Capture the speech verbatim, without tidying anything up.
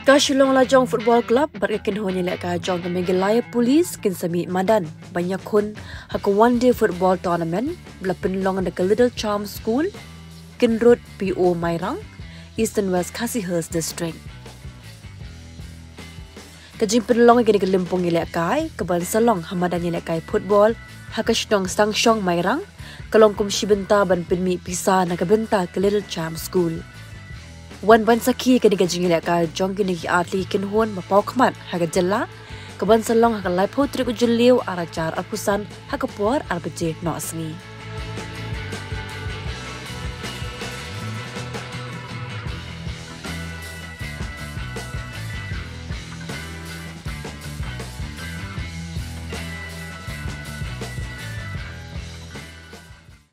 Ka Shillong Lajong Football Club bad ka kynhun ïalehkai jong ka Meghalaya Police kin sa mih madan ban ïakhun ha ka one day football tournament ba la pynlong da ka Little Charm School, Kinrut P O Mairang, Eastern West Khasi Hills District. Ka jingpynlong ïa kane ka lympung ïalehkai ka ban sa long ha madan ïalehkai football ha ka shnong Sangshong Mairang, ka long kum shi bynta ban pynmih pisa na ka bynta ka Little Charm School. Wan ban sakhi ïa kane ka jingïalehkai jong kine ki athlete kynhun ba paw khmat ha ka jylla, ka ban sa long ha ka laiphew tarik u Jylliew ar hajar arphew san ha ka por ar baje noh sngi.